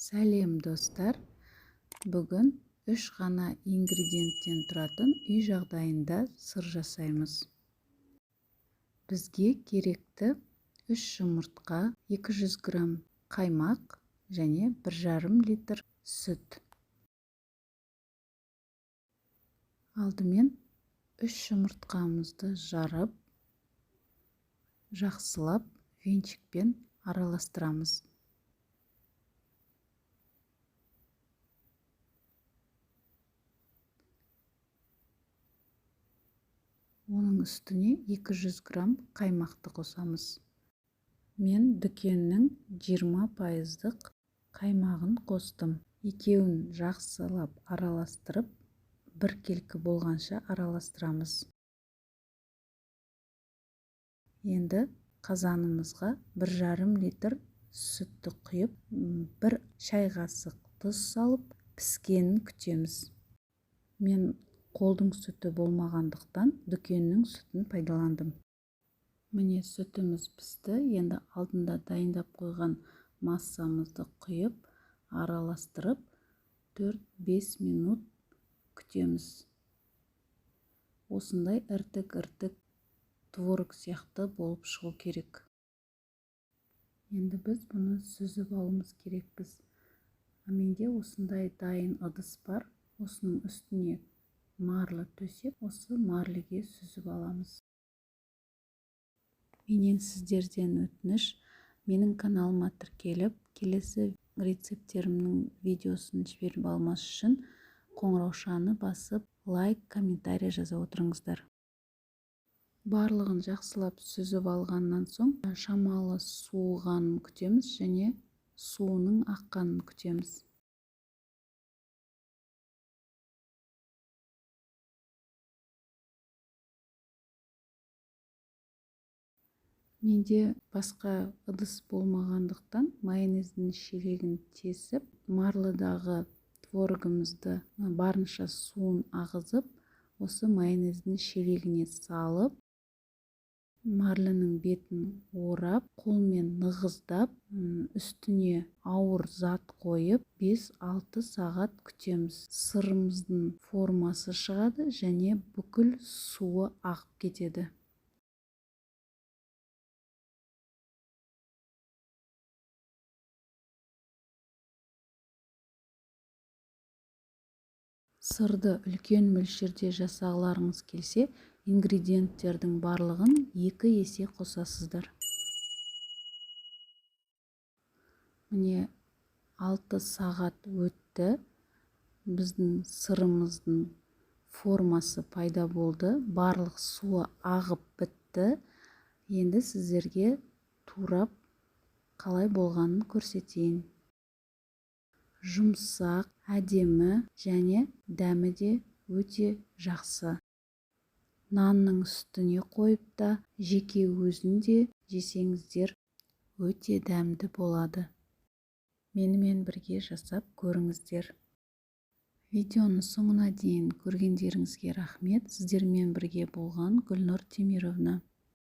Сәлем, достар! Бүгін үш ғана ингредиенттен тұратын үй жағдайында сыр жасаймыз. Бізге керекті: 3 жұмыртқа, 200 грамм қаймақ және 1,5 литр сүт. Алдымен 3 жұмыртқамызды жарып, жақсылап венчикпен араластырамыз. Оның үстіне 200 грамм қаймақты қосамыз. Мен дүкеннің 20 пайыздық қаймағын қостым. Екеуін жақсылап араластырып, біркелкі болғанша араластырамыз. Енді қазанымызға 1,5 литр сүтті құйып, 1 шай қасық тұз салып, піскенін күтеміз. Мен қолдың сүті болмағандықтан, дүкеннің сүтін пайдаландым. Міне, сүтіміз пісті. Енді алдында дайындап қойған массамызды құйып, араластырып, 4-5 минут күтеміз. Осындай іртік-іртік творог сияқты болып шығу керек. Енді біз бұны сүзіп алуымыз керекпіз. Менде осындай дайын ыдыс бар. Осының үстіне марля төсеп, осы марлеге сүзіп аламыз. Менен сіздерден өтініш: менің каналыма тіркеліп, келесі рецепттерімнің видеосын жіберіп алмас үшін қоңыраушаны басып, лайк, комментарий жаза отырыңыздар. Барлығын жақсылап сүзіп алғаннан соң, шамалы суығанын күтеміз және суының аққанын күтеміз. Менде басқа ыдыс болмағандықтан, майонездің шелегін тесіп, марлыдағы творогымызды барынша суын ағызып, осы майонездің шелегіне салып, марлінің бетін орап, қолмен нығыздап, үстіне ауыр зат қойып, 5-6 сағат күтеміз. Сырымыздың формасы шығады және бүкіл суы ағып кетеді. Сырды үлкен мөлшерде жасағыларыңыз келсе, ингредиенттердің барлығын екі есе қосасыздар. Міне, 6 сағат өтті. Біздің сырымыздың формасы пайда болды, барлық суы ағып бітті. Енді сіздерге турап, қалай болғанын көрсетейін. Жұмсақ, әдемі және дәмі де өте жақсы. Нанның үстіне қойып та, жеке өзін де жесеңіздер, өте дәмді болады. Менімен бірге жасап көріңіздер. Видеоны соңына дейін көргендеріңізге рахмет. Сіздермен бірге болған Гүлнұр Темировна.